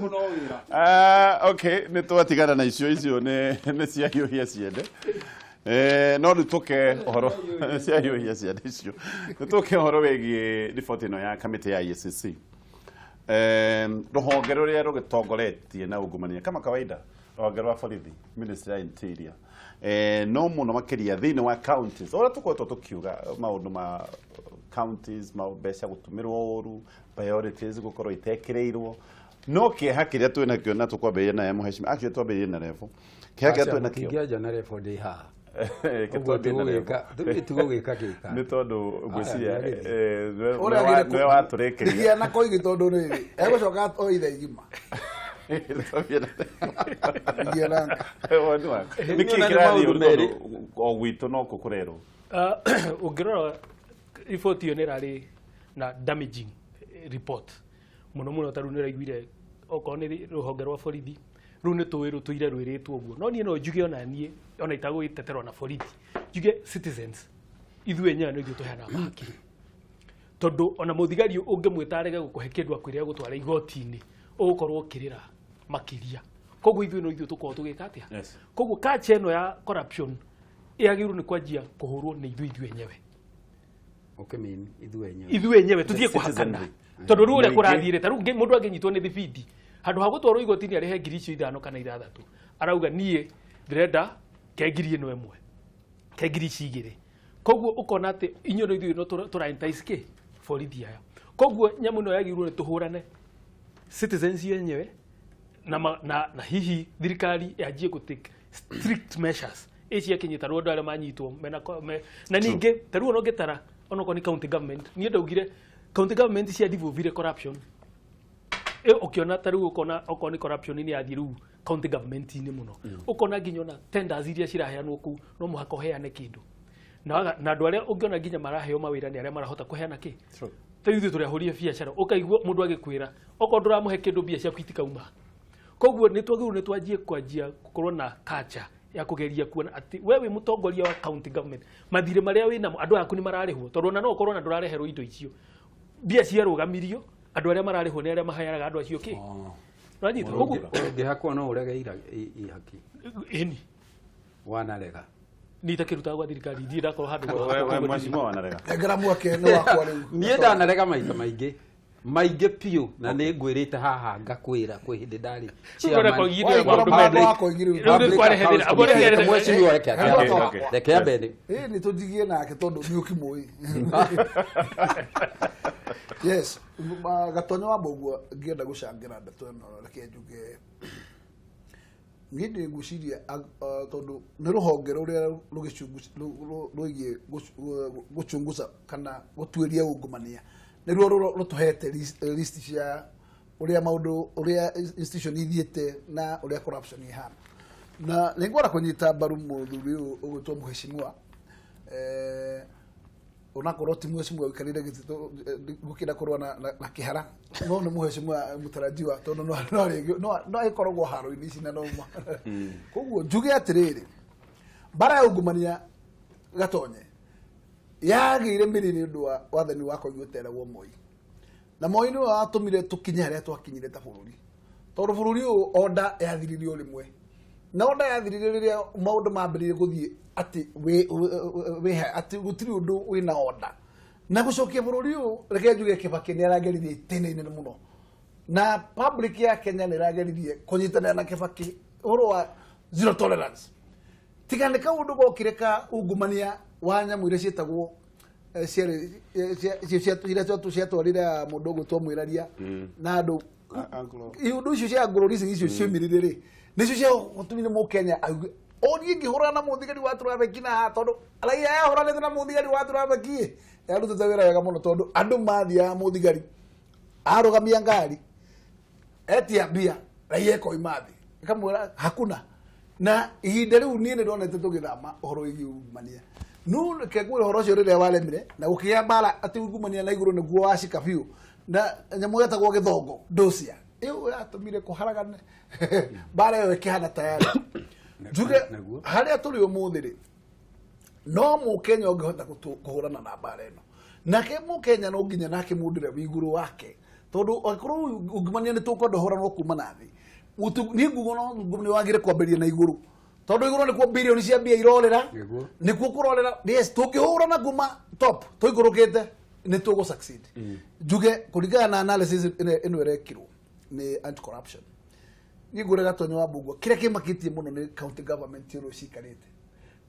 No wĩra. Ah, okay, nĩ twatigana na icio icio nĩ ciahiũhia ciende. No rĩu tũke ũhoro ciahiũhia ciande icio. Nĩ tũke ũhoro wĩgiĩ riboti ĩno ya kamĩtĩ ya EACC. Rũhonge rũrĩa rũgĩtongoretie na ungumania kama kawaida rũhonge rwa borithi, Ministry ya Interior. No mũno makĩria thĩinĩ wa counties ũrĩa tũkoretwo tũkiuga maũndũ ma counties, ma mbeca gũtũmĩrwo ũru, priorities gũkorwo itekĩrĩirwo. No kĩeha kĩrĩa twĩ nakĩo na tũkwambĩrĩria naye mũhecimi, actually twambĩrĩrie na Revo. Kĩeha kĩrĩa twĩ nakĩo Mũtingĩanja na Revo ndĩ haha. Reke Ũguo twambie na Revo. Tũgũgĩka gĩka. Nĩ tondũ ngwĩciria Aya, nĩagĩthiĩ. Ũrĩa agĩrĩ nĩwe watũrĩkĩria. Rigia na koigi tondũ rĩrĩ egũcoka oithe igima. Twambie na Rigia na Woni waku. Niĩ Nĩkĩ ona nĩ kĩrathiĩ maũndũ ũru merĩ. tondũ o gwitũ no kũrerwo? Ũngĩrora riboti ĩyo nĩ ĩrarĩ na damaging report mũno mũno. Ta rĩu nĩ ũraiguire okorwo nĩ rũhonge rwa borithi, rĩu nĩ tũĩ rũtũire rwĩrĩtwo ũguo, no niĩ no njuge ona niĩ ona itagũgĩteterwo na borithi, njuge citizens ithuĩ enyewe nĩ ithuĩ tũheanaga mahaki, tondũ ona mũthigari ũngĩmwĩta arege gũkũhe kĩndũ akwĩre agũtwara igoti-inĩ, ũgũkorwo ũkĩrĩra makĩria. Koguo ithuĩ no ithuĩ tũkorwo tũgĩka atĩa? Koguo culture ĩno ya corruption ĩyagĩrĩirwo nĩ kwanjia kũhũrwo nĩ ithuĩ enyewe. Ũkĩmean ithuĩ enyewe? Ithuĩ enyewe tũthiĩ The kũhakana citizenry. tondũ rĩu ũrĩa Mũingĩ. kũrathiĩ rĩ, ta rĩu mũndũ angĩnyitwo nĩ thibindi, handũ ha gũtwarwo igoti-inĩ arĩhe 5,000 kana 6,000, arauga niĩ ndĩrenda ke 1,000 ke 2,000. Koguo ũkona atĩ inyuĩ no ithuĩ no tũra entice kĩ borithi aya. Koguo nyamũ ĩno yagĩrĩirwo nĩ tũhũrane citizens yenyewe na hihi thirikari yanjie gũ take strict measures ĩci akinyita rĩu andũ arĩa manyitwo mena na ningĩ ta rĩu ona ũngĩtara onokorwo nĩ county government, niĩ ndaugire county government cia devolvire corruption. Ũkĩona ta rĩu ũkona okorwo nĩ corruption nĩ yathiĩ rĩu county government-inĩ mũno, ũkona nginya ona tenders iria ciraheanwo kũu no mũhaka ũheane kĩndũ na andũ arĩa ũngĩona nginya maraheo mawĩra nĩ arĩa marahota kũheana kĩ. Ta ithuĩ tũrĩ ahũri a biacara, ũkaigua mũndũ agĩkwĩra okorwo ndũramũhe kĩndũ mbia ciaku itikauma. Koguo nĩ twagĩrĩirwo nĩ twanjie kwanjia gũkorwo na culture ya kũgeria kuona atĩ we wĩ mũtongoria wa county government, mathirĩ marĩa wĩ namo andũ aku nĩ mararĩhwo, tondũ ona no ũkorwo na ndũrareherwo indo icio, mbia ciarũgamirio, andũ arĩa mararĩhwo nĩ arĩa maheanaga andũ acio kĩ. Ũranyita? Koguo Ũngĩhakwo no ũrege ihaki? Ĩni. Wanarega? Niĩ itakĩrutaga gwa thirikari, ndirĩ ndakorwo handũ We mheshimiwa wanarega? Engera mwake nĩ wakwa rĩu. Niĩ ndanarega maita maingĩ maingĩ biũ, na nĩ ngwĩrĩte haha ngakwĩra kwĩ hĩndĩ ndarĩ Ũrĩa koigire Waigua maũndũ watho merĩ. wa koigire rĩu. Rĩu nĩ kwarehe thĩna. Abo rĩrĩa- Mheshimiwa, reke Okay. reke ambe nĩ Ĩ nĩ tũnjigie nake tondũ nĩ ũkĩmũĩ. Yes, Gatonyo wa Mbũguo, ngĩenda gũcangĩra ndeto ĩno, reke njuge niĩ ndĩ ngwĩciria tondũ nĩ rũhonge rũrĩa rwĩgiĩ gũchunguza kana gũtuĩria ungumania, nĩruo rũtũhete list cia ũrĩa maũndũ ũrĩa institution ithiĩte na ũrĩa corruption ihana. Na nĩ ngwenda kũnyita mbaru mũthuri ũyũ ũgwĩtwo mũheshimiwa, onakorwo ti mũheshimiwa ũikarĩire gĩtĩ gũkĩenda kũrũa na kĩhara, no nĩ mũheshimiwa mũtarajiwa tondũ no ĩkoragwo haro-inĩ ici na no ma. Koguo njuge atĩrĩrĩ, mbara ya ungumania, Gatonye, yagĩire mĩri nĩ ũndũ wa wathani wa Koigi ũteragwo Moi, na Moi nĩwe watũmire tũkinye harĩa twakinyire ta bũrũri, tondũ bũrũri ũyũ order yathirire o rĩmwe, na order yathirire rĩrĩa maũndũ mambĩrĩirie gũthiĩ atĩ atĩ gũtirĩ ũndũ wĩna order. Na gũcokia bũrũri ũyũ, reke njuge Kibaki nĩ arageririe itĩna inene mũno, na public ya Kenya nĩ ĩrageririe kũnyitanĩra na Kibaki ũhoro wa zero tolerance, tiga nĩ kaũndũ gokire ka ungumania wa nyamũ iria ciĩtagwo ciarĩ iria ciatwarire mũndũ ũgwĩtwo Mwĩraria na andũ iũndũ icio cia ngũrũri icio ciumĩrire rĩ, nĩcio ciatũmire mũkenya auge o niĩ ngĩhũrana na mũthigari wa traffic na haha, tondũ raia yahũranĩte na mũthigari wa traffic ĩ yarutĩte wĩra wega mũno, tondũ andũ mathiaga mũthigari arũgamia ngari etia mbia, raia ĩkoima thĩ ĩkamwĩra hakuna. Na ihinda rĩu niĩ nĩ ndonete tũgĩthama ũhoro wĩgiĩ ungumania. No reke ngwĩre, ũhoro ũcio rĩrĩa waremire na gũkĩgĩa mbara atĩ ungumania na igũrũ nĩguo wacika biũ na nyamũ yetagwo gĩthongo ndocia ĩyo yatũmire kũharagane, mbara ĩyo ĩkĩhana tayari. Njuge Naguo. harĩa tũrĩ ũmũthĩ rĩ, no mũkenya ũngĩhota kũhũrana na mbara ĩno, nake mũkenya no nginya nake mũndũ ũrĩa wĩ igũrũ wake. Tondu angĩkorwo ungumania nĩ tũkwenda ũhũranwo kuma na thĩ, niĩ nguga no ungumania wagĩrĩire kwambĩrĩria na igũrũ, tondu igũrũ nĩkuo bilioni cia mbia irorĩra. Nĩguo. Nĩkuo kũrorĩra. Yes, tũngĩhũrana kuma top tũikũrũkĩte nĩ tũgũ succeed. Njuge kũringana na analysis ĩno ĩrekirwo nĩ anti corruption, niĩ ngũre Gatonyo wa Mbugua, kĩrĩa kĩmakĩtie mũno nĩ county government ũrĩa cikarĩte.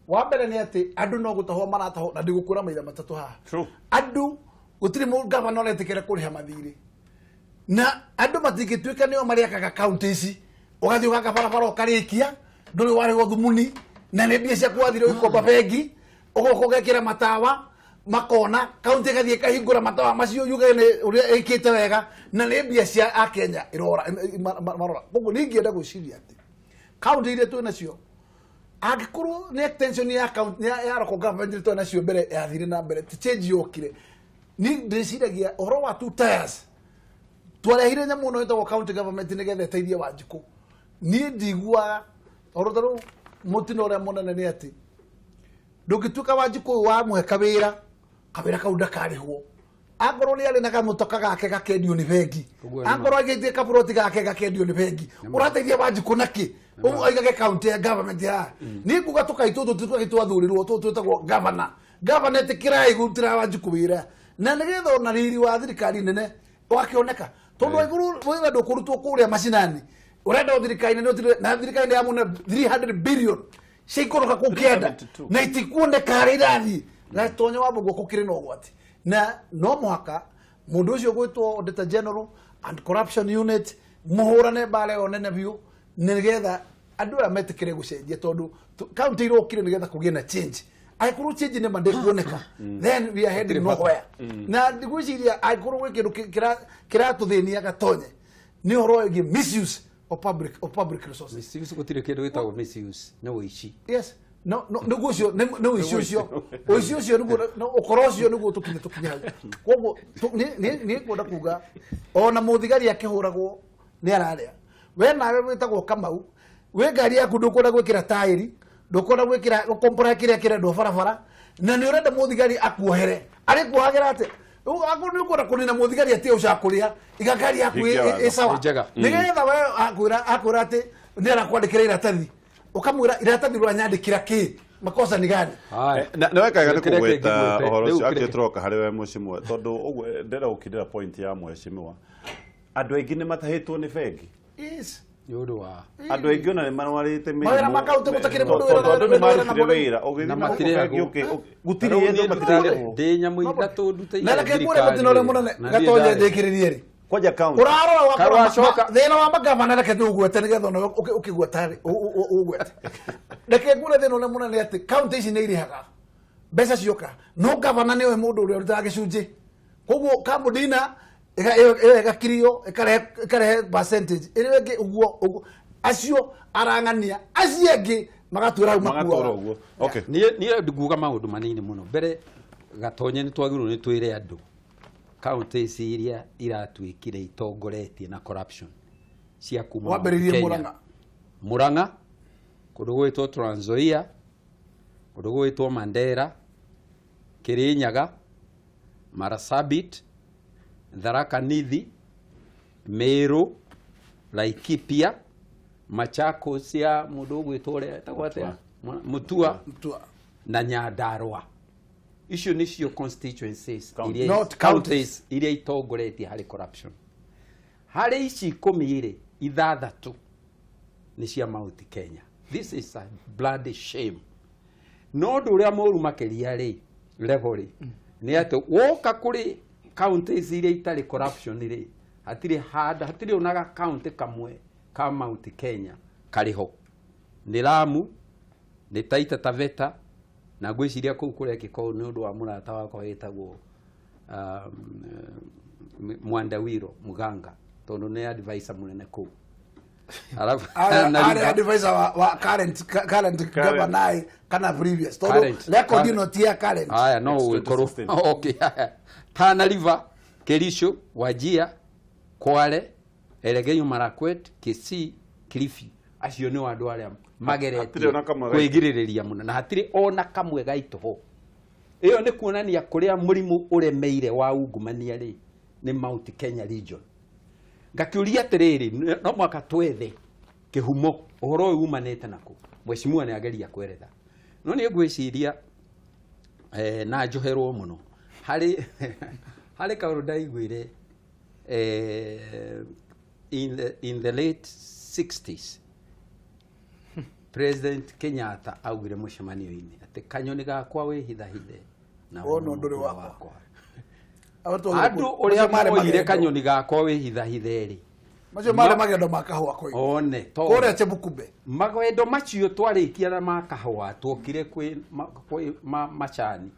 Wa mbere nĩ atĩ andũ no gũtahwo maratahwo, na ndigũkwĩra maitha matatũ haha. True. Andũ gũtirĩ gavana ũretĩkĩra kũrĩha mathirĩ, na andũ matingĩtuĩka nĩo marĩakaga kaunti ici. Ũgathiĩ ũgaka barabara ũkarĩkia, ndũrĩ warĩhwo thumuni, na nĩ mbia ciaku wathire ũgĩkomba bengi. Ũgoka ũgekĩra matawa makona, kaunti ĩgathiĩ ĩkahingũra matawa macio, yuge nĩ ũrĩa ĩkĩte wega, na nĩ mbia cia akenya ĩrora marora. Koguo niĩ ingĩenda gwĩciria atĩ kaunti iria twĩ nacio, angĩkorwo nĩ extension ya county ya local government iria twĩ nacio mbere yathire na mbere, ti change yokire. Ni ndĩciragia ũhoro wa two tiers twarehire nyamũ ĩno ĩtagwo county government nĩgetha ĩteithie Wanjikũ. Niĩ ndiguaga tondũ ta rĩu mũtino ũrĩa mũnene nĩ atĩ ndũngĩtuĩka Wanjikũ ũyũ wamũhe kawĩra, kawĩra kau ndakarĩhwo. Angorwo nĩ arĩ na kamũtoka gake gakendio nĩ bengi, Ũguo nĩ angorwo aigĩtie kaburoti gake gakendio nĩ bengi, ũrateithia Wanjikũ nakĩ? Ũguo aigage county ya government ya niĩ nguga tũkai tũtũ tũkai twathurirwo tũtũ twĩtagwo governor. Governor, ĩtĩkĩrai gũrutĩra Wanjikũ wĩra, na nĩgetha ona riri wa thirikari nene wakĩoneka, tondũ aigũrũ wĩra ndũkũrutwo kũrĩa macinani. Ũrenda thirikari nene na thirikari nĩ yamũne 300 billion ciaikũrũka kũu kĩanda 372. na itikuoneka harĩa irathiĩ. Gatonyo wa Mbugua, gũkĩrĩ na ũgwati, na no mũhaka mũndũ ũcio gwĩtwo auditor general and corruption unit mũhũrane mbara ĩyo nene biũ, nĩgetha andũ aya metĩkĩre gũcenjia, tondũ kaunti irokire nĩgetha kũgĩe na change. Angĩkorwo change nĩ ma ndĩkuoneka, then we are heading nowhere. Na ndigwĩciria angĩkorwo gwĩ kĩndũ kĩratũthĩnia Gatonye nĩ ũhoro wĩgiĩ misuse of public resources. Misuse, gũtirĩ kĩndũ gĩtagwo misuse, nĩ ũici. Yes, no, nĩguo ũcio nĩ ũici ũcio, ũici ũcio nĩguo no, ũkora ũcio nĩguo tũkinye hau. Koguo nĩ ngwenda kuga ona mũthigari akĩhũragwo nĩ ararĩa. We nawe wĩtagwo Kamau, wĩ ngari yaku ndũkwenda gwĩkĩra taĩri, ndũkwenda gwĩkĩra gũkombora kĩrĩa kĩrendwo barabara, na nĩ ũrenda mũthigari akuohere. Arĩkuohagĩra atĩa? Rĩu akorwo nĩ ũkwenda kũnina mũthigari atige gũcakũrĩa, iga ngari yaku Hingia watho. ĩ sawa. Nĩ njega. Nĩgetha we akwĩra atĩ nĩ arakwandĩkĩra iratathi, ũkamwĩra iratathi rũranyandĩkĩra kĩ, makosa ni gani? Haya. Na nĩ wekaga nĩ Kĩrĩa kũgweta kĩngĩ ũhoro rĩu ũcio kĩrĩa akĩ tũroka harĩ we mũcimwe, tondũ ũguo ndĩrenda gũkindĩra point ya mheshimiwa. Andũ aingĩ nĩ matahĩtwo nĩ bengi. Yes. Nĩ ũndũ wa Andũ aingĩ ona nĩ marwarĩte mĩrimũ. Mawĩra ma kaunti gũtakĩrĩ mũndũ Tondũ wĩra andũ nĩ na marutire mũrĩmi. wĩra ũgĩthiĩ Na na gũkũ matirĩhagwo. bengi gũtirĩ Rĩu andũ niĩ matirĩhagwo. ndĩ nyamũ ithatũ ndutĩire Na reke ngwĩre mũtino ũrĩa mũnene Na niĩ Gatonye, ndarĩ. ndĩkĩrĩrie rĩ, Kwanja kaunti ũrarora wakora Karwacoka. thĩna wa magavana. Reke tũgwete nĩgetha ona ũkĩgweta rĩ, ũgwete. Reke ngwĩre thĩna ũrĩa mũnene atĩ kaunti ici nĩ irĩhaga mbeca cioka, no gavana nĩwe mũndũ ũrĩa ũrutaga gĩcunjĩ. Koguo kambuni-na ĩyo ĩgakirio ĩkarehe percentage ĩrĩa ĩngĩ, ũguo ũguo acio arang'ania acio angĩ magatwĩra hau magatũra makuaga. ũguo, okay. Niĩ nguga maũndũ manini mũno. Mbere Gatonye, nĩ twagĩrĩirwo nĩ twĩre andũ kaunti ici iria iratuĩkire itongoretie na corruption cia kuma Mount Wambĩrĩirie Kenya. Murang'a. Murang'a, kũndũ gwĩtwo Trans Nzoia, kũndũ gwĩtwo Mandera, Kirinyaga, Marsabit, Tharaka Nithi, Meru, Laikipia, Machakos ya mũndũ ũgwĩtwo ũrĩa etagwo atĩa, Mutua. Mutua. Na Nyandarua. Icio nĩcio constituencies Counties. iria Not counties iria itongoretie harĩ corruption. Harĩ ici 10 rĩ, ithathatũ nĩ cia Mount Kenya. This is a bloody shame. No ũndũ ũrĩa mũru makĩria rĩ, level rĩ, nĩ atĩ woka kũrĩ counties iria itarĩ corruption rĩ, hatirĩ handũ, hatirĩ ona ga county kamwe ka Mount Kenya karĩ ho. Nĩ Lamu, nĩ Taita Taveta, na ngwĩciria kũu kũrekĩka ũũ nĩ ũndũ wa mũrata wakwa wĩtagwo Mwandawiro Muganga, tondũ nĩ advisor mũnene kũu. Alafu na Arĩ advisor wa current governor kana previous, tondũ Current. record Current. ĩno ti ya current. Haya, no It's ũgĩkorwo 2016. okay, haya. Tana River, Kericho, Wajir, Kwale, Elgeyo Marakwet, Kisii, Kilifi, acio nĩo andũ arĩa Hatirĩ mageretie ona kamwe gaitũ. kwĩgirĩrĩria mũno, na hatirĩ ona kamwe gaitũ ho. Ĩyo nĩ kuonania kũrĩa mũrimũ ũremeire wa ungumania rĩ, nĩ Mount Kenya region. Ngakĩũria atĩrĩrĩ, no mwaka twethe kĩhumo ũhoro ũyũ umanĩte nakũ. Mheshimiwa nĩ ageria kweretha, no niĩ ngwĩciria na njoherwo mũno harĩ kaũndũ ndaiguire in the late 60s. President Kenyatta augire mũcemanio-inĩ atĩ kanyoni gakwa wĩhithahithe na Wona ũndũ ũrĩ ũrĩ wakwa. Andũ ũrĩa moire kanyoni gakwa wĩhithahithe rĩ, Macio marĩ magendo ma kahũa koigi one kũrĩa Chebukube. Magendo macio twarĩkia na ma kahũa, tuokire kwĩ macani,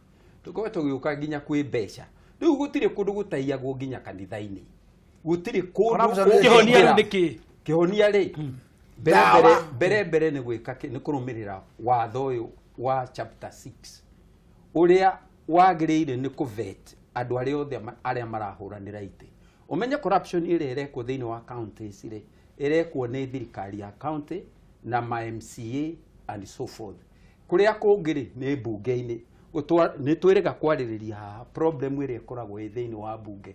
tũkorwo tũgĩũka nginya kwĩ mbeca. Rĩu gũtirĩ kũndũ gũtaiyagwo, nginya kanitha-inĩ gũtirĩ kũndũ Corruption nĩ- Kĩhonia rĩu ũngĩingĩra. nĩ kĩ? Kĩhonia rĩ, mbere Ndawa. mbere nĩ gwĩka nĩ kũrũmĩrĩra watho ũyũ wa chapter 6 ũrĩa wagĩrĩire nĩ kũvet andũ arĩa othe arĩa marahũranĩra itĩ. Ũmenye corruption ĩrĩa ĩrekwo thĩinĩ wa counties rĩ, ĩrekwo nĩ thirikari ya county na ma MCA and so forth. Kũrĩa kũngĩ rĩ, nĩ mbunge-inĩ. Nĩ twĩrĩga kwarĩrĩria haha problem ĩrĩa ĩkoragwo ĩ thĩinĩ wa mbunge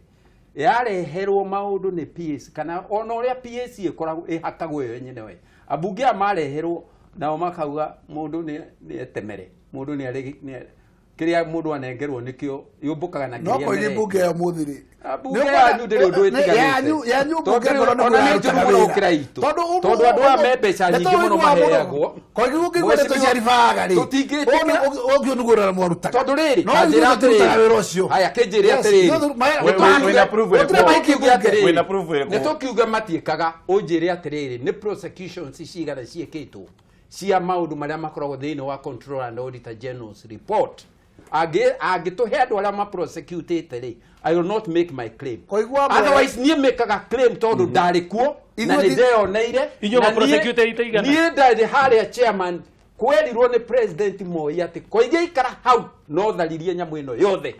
yareherwo maũndũ nĩ PAC, kana ona ũrĩa PAC ĩkoragwo ĩhakagwo ĩyo yenyewe. Ambunge aya mareherwo nao makauga mũndũ nĩ etemere, mũndũ nĩ arĩ kĩrĩa mũndũ anengerwo nĩkĩo yũmbũkaga na No kĩrĩa koigi meretia. mbunge ya mũthĩ rĩ, Mbunge yanyu ndĩrĩ ũndũ ĩtiganĩte. Yanyu Tondũ mbunge ngorwo nĩ ona nĩ kũrarutaga njũru mũno wĩra. gũkĩra itũ. Tondũ Tondũ andũ aya me mbeca nyingĩ mũno maheagwo. Koigi ũngĩigua ndeto Mheshimiwa, cia ribaga rĩ, tũtingĩtĩkĩra- ũngĩ nĩguo ũrĩa mwarutaga. Tondũ rĩrĩ, No kanjĩra ithuĩ tũtirutaga atĩrĩrĩ. wĩra ũcio. Haya, kĩnjĩre Yes, atĩrĩrĩ. Wĩna proof ĩrĩkũ? Gũtirĩ maiki Tũkiuge atĩrĩrĩ. Wĩna proof ĩrĩkũ? Nĩ tũkiuge matiĩkaga. Ũnjĩre atĩrĩrĩ, nĩ prosecutions cigana ciĩkĩtwo cia maũndũ marĩa makoragwo thĩinĩ wa Controller and Auditor General's report? Angĩtũhe andũ arĩa maprosecutĩte rĩ, I will not make my claim. Koigua mwere. Otherwise niĩ mĩkaga claim tondũ ndarĩ kuo na Ithuĩ nĩ ndeyoneire. Inyuĩ Na ma-prosecute ite igana? Niĩ ndarĩ harĩa chairman kwerirwo nĩ President Moi atĩ koige ikara hau no tharirie nyamũ ĩno yothe.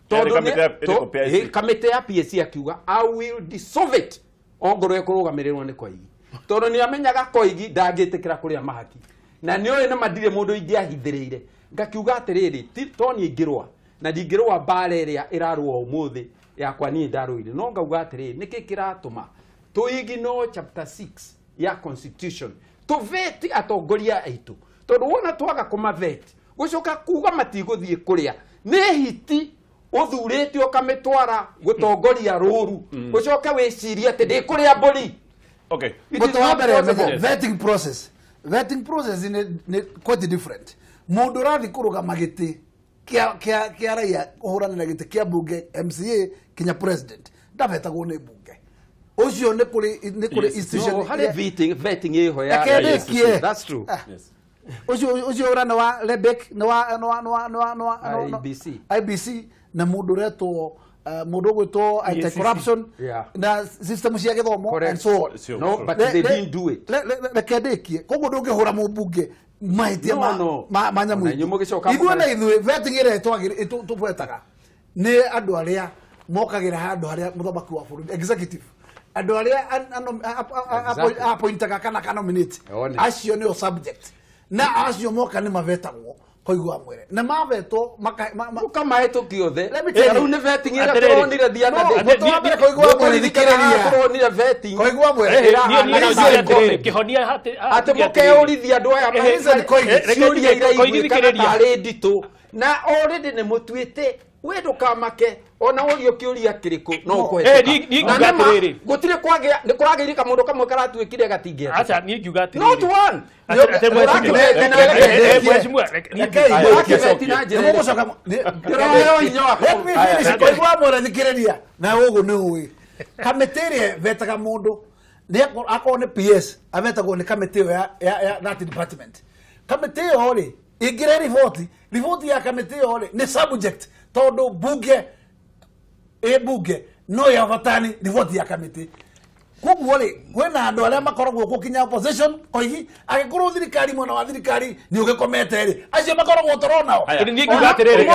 Yarĩ kamĩtĩ ĩrĩkũ? PIC? Kamĩtĩ ya PSC. Akiuga, "I will dissolve it ongorwo ĩkũrũgamĩrĩrwo nĩ Koigi," tondũ nĩ amenyaga Koigi ndangĩtĩkĩra kũrĩa mahaki na nĩ oĩ nĩ mandirĩ mũndũ ingĩahithĩrĩire. Ngakiuga atĩrĩrĩ, ti to niĩ ingĩrũa na ndingĩrũa mbara ĩrĩa ĩrarũa ũmũthĩ yakwa, niĩ ndarũire. No ngauga atĩrĩrĩ, nĩkĩ kĩratũma tũignore chapter 6 ya constitution tũveti atongoria aitũ? Tondũ wona twaga kũmavet, gũcoka kuga matigũthiĩ kũrĩa nĩ hiti ũthurĩte ũkamĩtwara gũtongoria rũru, ũcoke wĩcirie atĩ ndĩkũrĩa mbũri. Okay. It is Mũtĩ wa not mbere possible. menye, vetting process nĩ quite different. Mũndũ ũrathiĩ kũrũgama gĩtĩ kĩa raia kũhũranĩra gĩtĩ kĩa bunge, MCA kinya president, ndavetagwo nĩ bunge ũcio, nĩ kũrĩ institution. No, harĩ vetting ĩho ya Reke ndĩkie. That's true. Ah. Ũcio ũra nĩ wa Lebek, nĩ wa IEBC. IBC na mũndũ ũretwo mũndũ ũgwĩtwo anti corruption na system cia gĩthomo Correct. and so on. Sure. No, but they didn't do it. Reke ndĩkie. Koguo ndũngĩhũra mũmbunge mahĩtia No, no. ma nyamũ Ona inyuĩ mũgĩcoka ithuĩ na ithuĩ vetting ĩrĩa tũbwetaga nĩ andũ arĩa mokagĩra handũ harĩa mũthamaki wa bũrũri, executive, andũ arĩa appointaga kana kanominate. One. Acio nĩo subject, na acio moka nĩ mavetagwo koigua mwere na mavetwo Ũkamahĩtũki othe. Let me tell you. Rĩu nĩ vetting ĩrĩa Atĩrĩrĩ. tũronire the other No, day. mũtĩ wa mbere koigua mwere Mũkũririkana thikĩrĩria. tũronire vetting Koigua mwere. Ĩrahana Niĩ no na njuge atĩrĩrĩ, comedy. kĩhonia Atĩ tuge atĩrĩrĩ. mũkeũrithia andũ aya Listen, Koigi. ciũria Koigi, iraiguĩkaga thikĩrĩria. tarĩ nditũ na already nĩ mũtuĩte we ndũkamake ona ũrio kĩũria kĩrĩkũ no ũkũhetũka. Niĩ Na ngiuga nĩma, atĩrĩrĩ. gũtirĩ kwagĩa nĩ kũragĩire kamũndũ kamwe karatuĩkire gatingĩhetũka. Aca, niĩ ngiuga atĩrĩrĩ. Not one. Atĩ Ũrakĩbeti na mheshimiwa, niĩ Rekei. Ũrakĩbeti na njĩra ĩrĩkũ? Nĩmũgũcoka Ndĩraheo hinya wa Let me finish. Koigua mwere thikĩrĩria na ũguo nĩ ũĩ kamĩtĩ ĩrĩa vetaga mũndũ nĩ akorwo nĩ PS avetagwo nĩ kamĩtĩ ĩyo ya that department. Kamĩtĩ ĩyo rĩ ĩngĩre riboti ya kamĩtĩ ĩyo rĩ nĩ subject, tondũ bunge ĩ bunge no yabatani riboti ya kamĩtĩ. Koguo rĩ, kwĩna andũ arĩa makoragwo kuo kinya opposition. Koigi angĩkorwo thirikari, mwena wa thirikari nĩ ũgĩkomete rĩ, acio makoragwo toro nao. Haya. Niĩ ngiuga atĩrĩrĩ,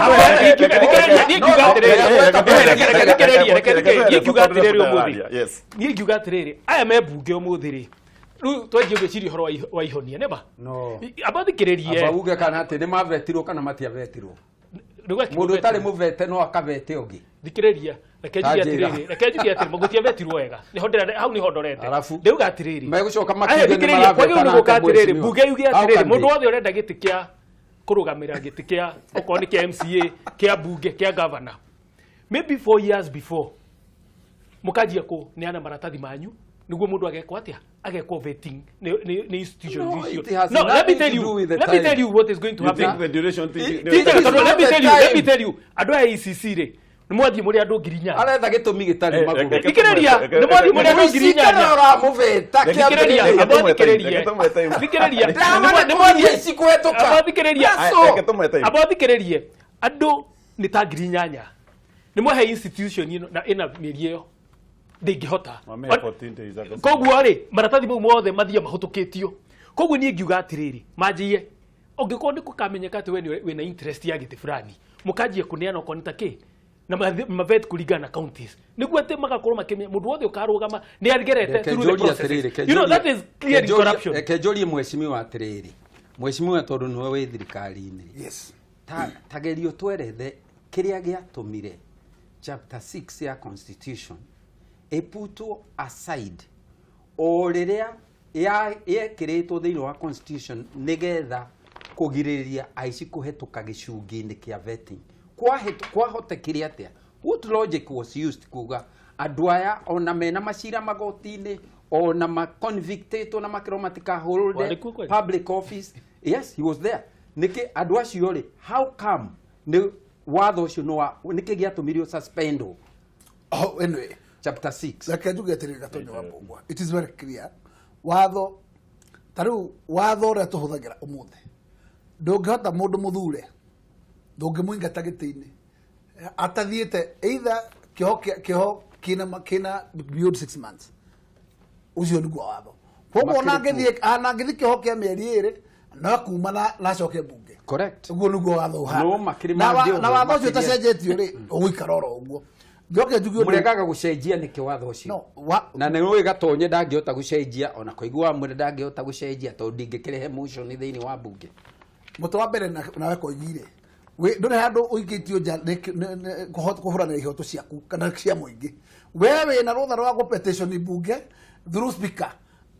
niĩ ngiuga atĩrĩrĩ, reke reke reke, niĩ ngiuga atĩrĩrĩ ũmũthĩ, Yes. niĩ ngiuga atĩrĩrĩ, aya me mbunge ũmũthĩ rĩ, rĩu twanjie gwĩciria ũhoro wa ihonia nĩma No. amba thikĩrĩrie. Amba uge kana atĩ nĩ mavetirwo kana matiavetirwo. Nĩgwekirwo Mũndũ ũtarĩ vetting. Mũvete no akavete ũngĩ. Thikĩrĩria, reke njuge Ta njĩra. atĩrĩrĩ, reke njuge atĩrĩrĩ, mũgũtiavetirwo wega. Nĩho ndĩrenda, hau nĩho ndorete. Arabu. Ndĩuga atĩrĩrĩ. Megũcoka Aya, makiuge nĩ thikĩrĩria, kwagĩrĩirwo nĩ gũka maravetana atĩrĩrĩ, mheshimiwa. mbunge yuge How atĩrĩrĩ, can mũndũ they? wothe ũrenda gĩtĩ kĩa kũrũgamĩra gĩtĩ kĩa okorwo nĩ kĩa MCA, kĩa mbunge, kĩa governor. Maybe 4 years before mũkanjia kũneana maratathi manyu nĩguo mũndũ agekwo atĩa, agekwo vetting nĩ institutions No, icio. it has No, let me nothing tell to you, do with the let me time. tell you what is going to You happen. think the duration Ti njega tondũ It is let me not tell the you, let me time. tell you, andũ aya ECC rĩ, nĩ mwathiĩ mũrĩ andũ 8,000. Aretha gĩtũmi gĩtarĩ Eh, magũrũ. reke- Thikĩrĩria, nĩ mwathiĩ mũrĩ andũ 8,000. Ũramũveta. Thikĩrĩria, Reke amba tũmwe time, thikĩrĩrie. reke tũmwe time. Thikĩrĩria, Ndĩramana nĩ mwathiĩ kũria ici kũhetũka. amba thikĩrĩria. That's Aya, all. reke tũmwe time. Amba thikĩrĩrie, andũ nĩ ta 8,000 nĩ mwahe institution ĩno na ĩna mĩeri ĩyo ndĩngĩhota. Mamehe 14 days ago. Koguo rĩ, maratathi mau mothe mathiĩ mahũtũkĩtio. Koguo niĩ ngiuga atĩrĩrĩ, manjie ũngĩkorwo nĩ kũkamenyeka atĩ we nĩ wĩna interest ya gĩtĩ fulani, mũkanjia kũneana okorwo nĩ ta kĩ na mavet kũringana na counties, nĩguo atĩ magakorwo makĩmenya mũndũ wothe ũkarũgama nĩ agerete Reke through the njorie processes. atĩrĩrĩ, reke You know, that njorie- is clearly corruption. Reke njorie mheshimiwa atĩrĩrĩ, mheshimiwa, tondũ nĩwe wĩ thirikari-inĩ, Yes. ta geria ũtwerethe kĩrĩa gĩatũmire chapter 6 ya constitution ĩputwo aside o rĩrĩa yekĩrĩtwo thĩinĩ wa constitution nĩgetha kũgirĩrĩria aici kũhetũka gĩcungi-inĩ kĩa vetting. Kwahotekire atĩa? What logic was used kuga andũ aya ona mena macira magoti-inĩ, ona maconvictĩtwo na makĩrwo matikahũrũre Warĩ kuo kweli? public office? Yes, he was there. Nĩkĩ andũ acio rĩ, how come nĩ watho ũcio nĩ wa nĩkĩ gĩatũmire suspend Oh, anyway, chapter 6? Reke njuge atĩrĩrĩ, Gatonyo wa Mbũgua, it is very clear, watho ta rĩu, watho ũrĩa tũhũthagĩra ũmũthĩ, ndũngĩhota mũndũ mũthure, ndũngĩmũingata gĩtĩ-inĩ atathiĩte either kĩoho kĩoho kĩna beyond 6 months. Ũcio nĩguo watho. Koguo ona Makĩrĩ angĩthiĩ kĩoho kĩa mĩeri 2 no kuma na acoke mbunge. Correct. Ũguo nĩguo watho ũhana. No, makĩrĩ Na mangĩohwo, na watho ũcio makĩria. ũtacenjetio rĩ, ũgũikara oro ũguo. Njoke njuge ũndũ- Mũregaga gũcenjia nĩkĩ watho ũcio? No, wa, Na nĩ ũĩ Gatonye ndangĩhota gũcenjia, ona kũigua mwene ndangĩhota gũcenjia tondũ ndingĩkĩrehe motion thĩinĩ wa mbunge. Mũtĩ wa mbere nawe koigire ndũrĩ handũ ũikĩtio nja kũhũranĩra ihoto ciaku kana cia mũingĩ. We wĩna rũtha rwa gũ petition mbunge through speaker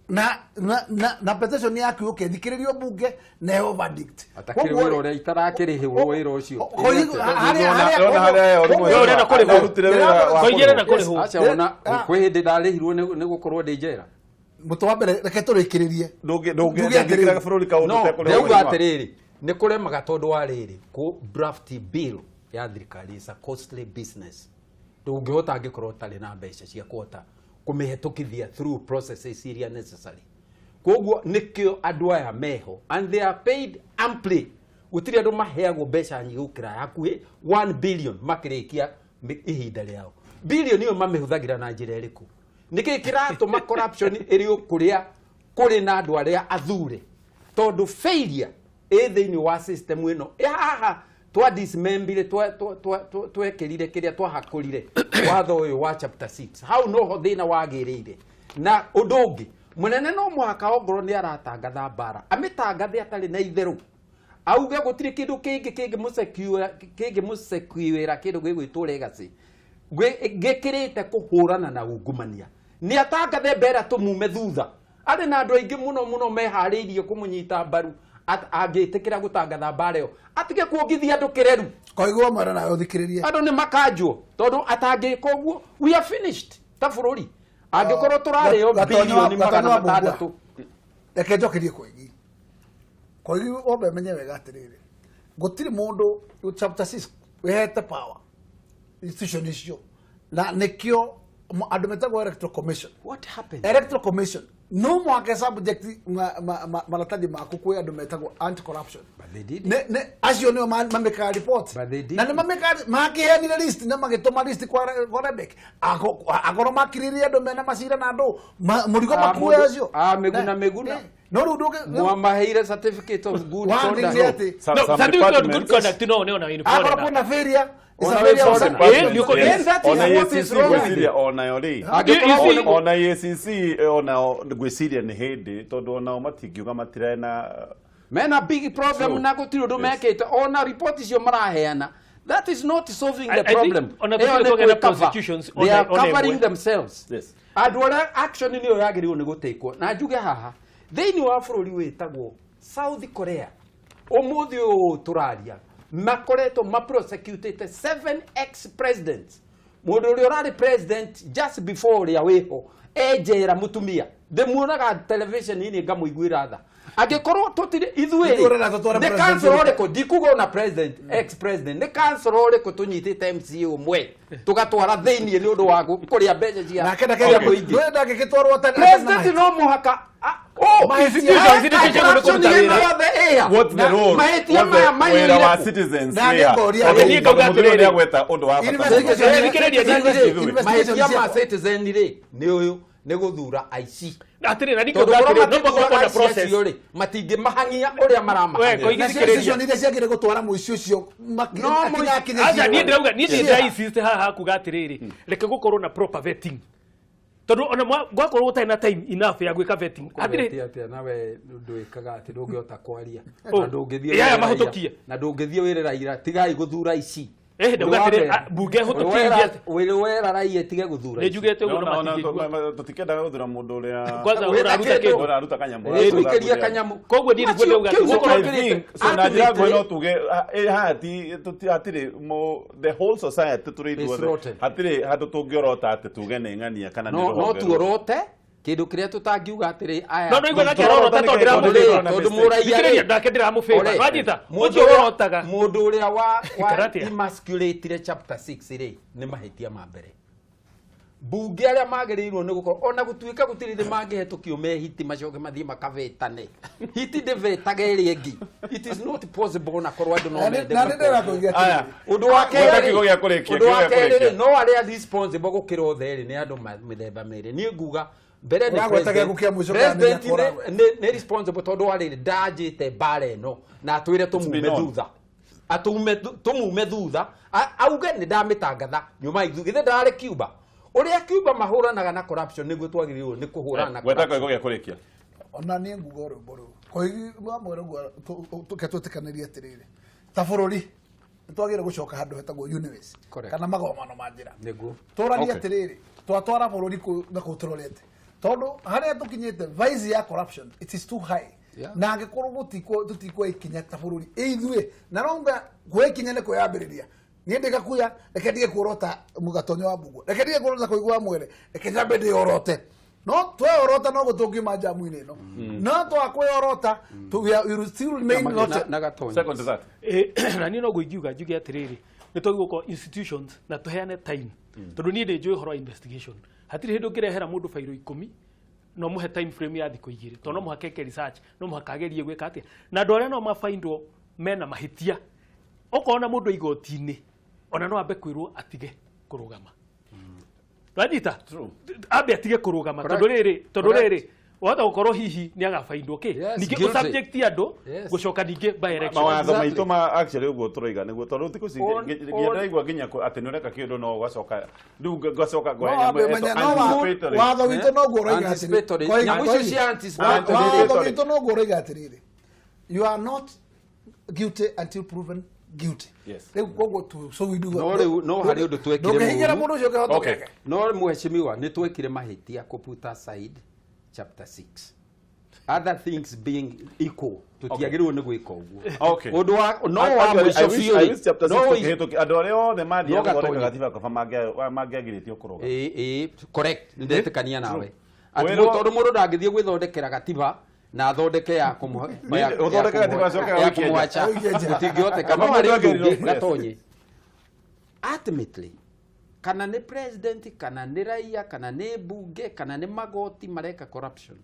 na petition yaku yũke thikĩrĩrio mbunge na ĩheo verdict. Atakĩrĩ Koguo wĩra ũrĩa itarakĩrĩhĩrwo wĩra ũcio. Ona harĩa Wewe ũrenda kũrĩhwo. Arutire wĩra wa Koigi arenda kũrĩhwo. kũrĩhwo. Aca, ona kwĩ hĩndĩ ndarĩhirwo nĩ gũkorwo ndĩ njera. Mũtĩ wa mbere, reke tũrĩkĩrĩrie. Ndũngĩ Njuge atĩrĩrĩ. ndũngĩkĩra bũrũri kaũndũ No ũtekũrĩhwo. ndauga atĩrĩrĩ, nĩ kũremaga tondũ wa rĩrĩ, kũ draft bill ya thirikari is a costly business. Ndũngĩhota angĩkorwo ũtarĩ na mbeca cia kũhota kũmĩhetũkithia through processes iria necessary. Koguo nĩkĩo andũ aya meho and they are paid amply. Gũtirĩ andũ maheagwo mbeca nyingĩ gũkĩra hakuhĩ 1 billion makĩrĩkia ihinda rĩao. Billion ĩyo mamĩhũthagĩra na njĩra ĩrĩkũ? Nĩkĩ kĩratũma corruption ĩrĩ o kũrĩa kũrĩ na andũ arĩa athure? Tondũ failure ĩ thĩinĩ wa system ĩno. Ĩ haha twa dismembire, twekĩrire kĩrĩa twahakũrire watho ũyũ wa chapter 6, hau noho thĩna wagĩrĩire. Na ũndũ ũngĩ mũnene, no mũhaka ongorwo nĩ aratangatha mbara, amĩtangathe atarĩ na itherũ, auge gũtirĩ kĩndũ kĩngĩ kĩngĩmũsecuĩra kĩndũ gĩgwĩtwo legacy gĩkĩrĩte kũhũrana na ungumania. Nĩ atangathe mbera tũmume thutha. Arĩ na andũ aingĩ mũno mũno meharĩirie kũmũnyita mbaru angĩtĩkĩra gũtangatha mbara ĩyo, atige kuongithia andũ kĩreru. Koigwo mwera nawe ũthikĩrĩrie. Andũ nĩ makanjwo tondũ atangĩka ũguo, we are finished ta bũrũri angĩkorwo tũrarĩo bilioni Gatonyo magana wa Mbũgua. matandatũ. Reke njokerie Koigi. Koigi, wambe menye wega atĩrĩrĩ, gũtirĩ mũndũ chapter 6 wĩhete power institution icio, na nĩkĩo andũ metagwo Electoral Commission. What happened? Electoral Commission no mũhaka subject maratathi maku kwĩ andũ metagwo anti corruption. But they did. Acio nĩo mamĩkaga report. But they did. Na nĩ mamĩkaga, makĩheanire list na magĩtũma list kwa Rebek. Akorwo makirĩrie andũ mena macira na andũ mũrigo Ah, makue acio. ah, Mĩguna, Mĩguna. No rĩu ndũngĩ Mwamaheire certificate of good One conduct. thing nĩ atĩ Some- No, some certificate of good departments- conduct no nĩ ona in akorwo foreigner. kwĩna failure, it's a Ona failure of foreigner. Eh, nĩ ũkũ- Then that is Ona what is EACC wrong with ngwĩciria it. onayo rĩ, Angĩkorwo You see- ona EACC onao ngwĩciria nĩ hĩndĩ tondũ onao matingiuga matirena Mena big problem True. na gũtirĩ ũndũ Yes. mekĩte. Ona report icio maraheana That is not solving I the think problem. ona Ĩyo tũtirĩ nĩ twagĩa na gwĩcover. prosecutions They are ona covering ĩmwe. themselves. Yes. Andũ arĩa action nĩyo yagĩrĩirwo nĩ gũtĩkwo. Na njuge haha, thĩinĩ wa bũrũri wĩtagwo South Korea, ũmũthĩ ũyũ tũraria, makoretwo maprosecutĩte 7 ex presidents. Mũndũ ũrĩa ũrarĩ president just before ũrĩa wĩho e njera mũtumia, ndĩmuonaga television-inĩ ngamũiguĩra tha. Angĩkorwo tũtirĩ ithuĩ Ithuĩ ũrenda tũtware nĩ president councillor ũrĩkũ? ũrĩkũ ndikuga ona president, ex president, nĩ councillor ũrĩkũ tũnyitĩte MCA ũmwe tũgatwara thĩiniĩ nĩ ũndũ wa kũrĩa mbeca cia Nake cia mũingĩ. ndangĩgĩtwarwo President no mũhaka oh, Institutions, institutions corruption nĩ kũruta ĩno wĩra. yothe ĩya. What's the role? Mahĩtia What's the maya wĩra wa maiyũire kũ? citizens Na there? nĩngoria Tondũ Niĩ ngauga mũthuri ũyũ atĩrĩrĩ. nĩagweta ũndũ wa bata mũno. Investigation- Thikĩrĩria, Ithuĩ. Mahĩtia ma citizen rĩ nĩ ũyũ, nĩ gũthura aici. Atĩrĩ, na Tondũ nikauga korwo atĩrĩ, no mũhaka matingĩthuraga gũkorwo na aici process. acio rĩ, matingĩmahang'ia ũrĩa We, maramahang'ia. koigi- Nacio institution iria ciagĩrĩire gũtwara mũici ũcio No, mũici- Aca niĩ ndĩrauga niĩ Yeah. ndĩra insist haha kuga atĩrĩrĩ, reke gũkorwo na proper vetting, tondũ ona gwakorwo gũtarĩ na time enough ya gwĩka vetting hatirĩ. Kũgweti atĩa nawe ndwĩkaga atĩ ndũngĩhota kwaria Oh. na ndũngĩthiĩ Ĩ, aya wĩre raia. mahũtũkie. Na ndũngĩthiĩ wĩre raia tigai gũthura ici. Eh, ndauga atĩrĩ, bunge hũtũkie Wĩrĩ wera raia tige gũthura Nĩ ici. njugĩte ũguo Ona- na ona matingĩigua. tũtikĩendaga gũthura mũndũ ũrĩa Kwanza Wĩra ũraruta kĩndũ. kĩndũ. ũraruta kanyamũ. Ĩ, tũikĩrie kanyamũ. Koguo niĩ nĩguo Macio- ndauga kĩu atĩ So nĩkĩo I kĩrĩte. think, so na njĩra nguhĩ no Ultimately, tuge haha hatirĩ the whole society tũrĩ It's ithuothe rotten. hatirĩ handũ tũngĩorota atĩ tuge nĩ ng'ania kana nĩ no no rũhonge rũu. tuorote kĩndũ kĩrĩa tũtangiuga atĩrĩ aya No, no, igua nake Tũrorota arorota nĩ tondũ kĩndũ ndĩramũfavor. na tondũ mistake. mũraia Thikĩrĩria, rĩ- nake ndĩramũfavor. Ore, Wanyita? mũndũ Ũcio ũrĩa- ũrotaga. mũndũ ũrĩa wa Ikara atĩa? emasculated chapter 6 rĩ nĩ mahĩtia ma mbere mbunge arĩa magĩrĩirwo nĩ gũkorwo ona gũtuĩka gũtirĩ thĩ mangĩhetũkio me hiti macoke mathiĩ makavetane, hiti ndĩvetaga ĩrĩa ĩngĩ, it is not possible ona korwo andũ no mende Na nĩ gwĩka ũguo. ndĩrakũiga Aya. atĩrĩrĩ. Ũndũ wa Gweta kerĩ kiugo gĩa kũrĩkia, ũndũ wa kiugo gĩa kerĩ rĩ kũrĩkia. no arĩa responsible gũkĩra othe rĩ nĩ andũ mĩthemba mĩrĩ. Niĩ nguga mbere nĩ Ũragweta president. gĩaku kĩa mũico kana nĩ President gĩa kũragwo? nĩ responsible tondũ wa rĩrĩ ndanjĩte mbara ĩno na atwĩre tũmume been on. thutha, atume tũmume thutha, auge nĩ ndamĩtangatha nyuma ithu githĩ ndararĩ Cuba, ũrĩa Cuba mahũranaga na corruption nĩguo twagĩrĩirwo nĩ kũhũrana na Gweta corruption. kiugo gĩa kũrĩkia. Ona niĩ nguga rwĩmbo rũu koigi wamwĩra ũguo tũke twĩtĩkanĩrie atĩrĩrĩ, ta bũrũri nĩ twagĩrĩire gũcoka handũ hetagwo UNIWAYS Correct. kana magomano ma njĩra Nĩguo. tũranie Okay. atĩrĩrĩ, twatwara bũrũri kũ na kũu tũrorete, tondũ harĩa tũkinyĩte vice ya corruption, it is too high. Yeah. Na angĩkorwo tũtikuoya ikinya ta bũrũri ithuĩ, na nonga kuoya ikinya nĩ kwĩyambĩrĩria. Niĩ ndĩgakuya, reke ndige kuorota mũgatonyo wa mbugua, reke ndige kuorota kũigua mwere, reke nyambe ndĩyorote. No tweyorota no gũtũngiuma njamu-inĩ ĩno, no twakwĩyorota we will still remain rotten. Na Gatonyo. Second to that. Na niĩ noguo ingiuga njuge atĩrĩrĩ, nĩ twagĩrĩirwo gũkorwo institutions na tũheane time, tondũ niĩ nĩ njũĩ ũhoro wa investigation, hatirĩ hĩndĩ ũngĩrehera mũndũ bairo 10 no mũhe time frame ya thikũ 2, tondũ no mũhaka eke research, no mũhaka agerie gwĩka atĩa, na andũ arĩa no mabaindwo mena mahĩtia, okorwo na mũndũ igoti-inĩ ona no ambe kwĩrwo atige kũrũgama. Wanyita? Ambe atige kũrũgama tondũ Correct. rĩrĩ, tondũ Correct. rĩrĩ wahota gũkorwo hihi nĩ agabaindwo kĩ Yes, ningĩ guilty. ũsubject andũ Yes. gũcoka ningĩ by election. Mawatho Exactly. maitũ ma actually ũguo tũroiga nĩguo, tondũ thikũ ici On- ndĩraigua nginya atĩ nĩ ũreka kĩndũ no ũgacoka rĩu ngacoka No ngoya nyamũ wambe ĩtwo ũmenye, no anticipatory. watho witũ noguo ũroiga atĩrĩrĩ. Anticipatory. Koigi- Nyamũ icio Koigi. cia anticipatory. Watho witũ noguo ũroiga atĩrĩrĩ, you are not guilty until proven guilty. Yes. Rĩu koguo No rĩu- no harĩ ũndũ twekire ndũngĩhinyĩra mũũru. mũndũ ũcio kĩhoto Okay. gĩake. No mheshimiwa, nĩ twekire mahĩtia kũ put aside chapter 6, other things being equal, tũtiagĩrĩirwo nĩ gwĩka ũguo. Okay. Ũndũ wa no wa Actually, mũico I wish- biũ I rĩ, wish chapter no 6 tũkĩhĩtũkia. Andũ arĩa othe mathiaga No gũthondeka Gatonyo. gatiba kaba mangĩagirĩtio kũrũga. Ĩĩ, ĩĩ, correct, nĩ ndetĩkania nawe atĩ Wĩrwo- tondũ mũndũ ndangĩthiĩ gwĩthondekera gatiba na athondeke ya kũmũhe Nĩ- ũthondeke gatiba acoke ya agũikie nja. kũmwacha Agũikie nja. gũtingĩhoteka. Kaba No harĩ mũndũ ũndũ ũngĩ, agĩrĩirwo- Gatonye, ultimately kana nĩ president kana nĩ raia kana nĩ mbunge kana nĩ magoti mareka corruption,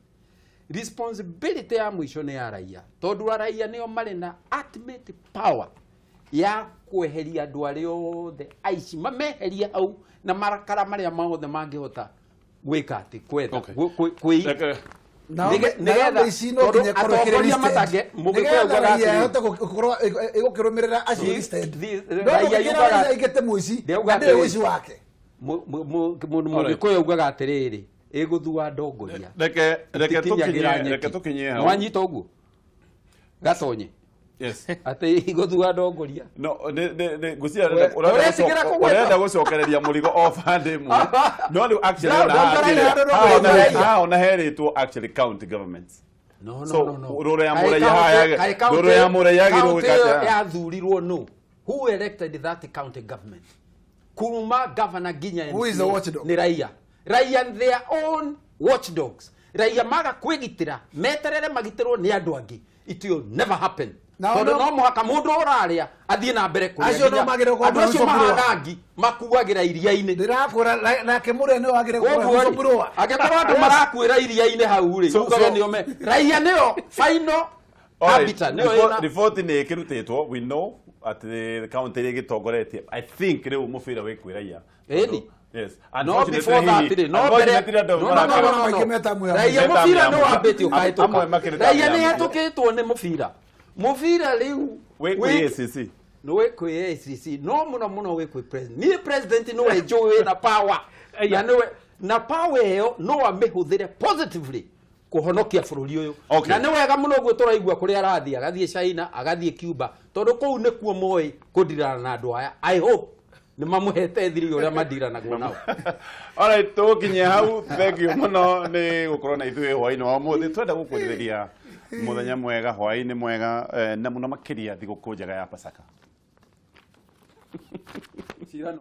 responsibility ya mũico nĩ ya raia, tondũ araia nĩo marĩ na ultimate power ya kweheria andũ arĩa othe aici, mameherie hau na marakara marĩa mothe mangĩhota gwĩka atĩ kwetha Okay. kwĩ Nao Nĩgetha- ici no tondũ nginya ĩkorwo ĩkĩrĩ atongoria listed. matange- Mũgĩkũyũ Nĩgetha augaga raia atĩrĩ- ĩhote gũkorwo ĩgũkĩrũmĩrĩra acio listed. No raia ndũngĩkĩra yugaga- raia aingate mũici, Ndĩauga na ndĩrĩ atĩrĩ- ũici wake. Mũndũ Mũgĩkũyũ augaga atĩrĩrĩ, ĩgũthua ndongoria Reke ĩtikinyagĩra tũkinye nyeki. reke tũkinye hau. Nĩwanyita ũguo Gatonye? Yes. Atĩ igũthua ndongoria. No, nĩ ngwĩciria Ũretigĩra kũgweta? ũrenda gũcokereria mũrigo o bande ĩmwe, no rĩu actually No, ona haha ndongoria hatirĩ- handũ haha ona- ndongoria. haha ona herĩtwo actually county governments. No, no, So, no, no. rũrũ ya Kaĩ Mũraiya county- haha kaĩ rũrũ ya Mũraiya yagĩrĩirwo county gwĩka ĩyo atĩa? yathurirwo no who elected that county government, kuma governor nginya Who is the MCA, watchdog? Nĩ raia. Raia, their own watchdogs. Raia maga kwĩgitĩra, meterere magitĩrwo nĩ andũ angĩ, it will never happen. Nao Tondũ no mũhaka mũndũ ũrarĩa athiĩ na mbere kũrĩa Acio no nginya- magĩrĩirwo andũ acio kũheo mahana angi makuagĩra iria-inĩ. Ndĩrakwĩra nake mũrĩa nĩwe wagĩrĩire Koguo rĩ, kũrũa. angĩkorwo andũ marakuĩra iria-inĩ hau rĩ, ugage nĩo me raia nĩo final Alright, arbiter, nĩo ĩna Riboti nĩ ĩkĩrutĩtwo. We know atĩ county iria ĩgĩtongoretie, I think rĩu mũbira wĩ kwĩ raia. Ĩni. Yes. No, Unfortunately, before that hihi- rĩ, no mbere unfortunately, andũ no, no, marakara- no, no, Maingĩ no. metamu ya Raia Metamu mũbira ya nĩ mũbira. wambĩtie Amwe ũkahĩtũka. makĩrĩ Raia tamu nĩ ya hetũkĩtwo nĩ mũbira. Mũbira rĩu wĩ kwĩ ACC. Nĩ wĩ kwĩ ACC, no mũno mũno wĩ kwĩ president. Niĩ president nĩwe njũĩ wĩna power, na nĩwe na power ĩyo no amĩhũthĩre positively kũhonokia bũrũri ũyũ. Okay. Na nĩ wega mũno ũguo tũraigua kũrĩa arathiĩ, agathiĩ China, agathiĩ Cuba, tondũ kũu nĩkuo moĩ kũndirana na andũ aya. I hope nĩ mamũhete thiri ũrĩa mandiranagwo nao. Alright, tũgũkinyia hau. Thank you mũno nĩ gũkorwo na ithuĩ hwaĩ-inĩ wa ũmũthĩ. Twenda gũkwendithĩria mũthenya mwega, hwaĩ-inĩ mwega, na mũno makĩria thigũkũ njega ya Pasaka. Cirano.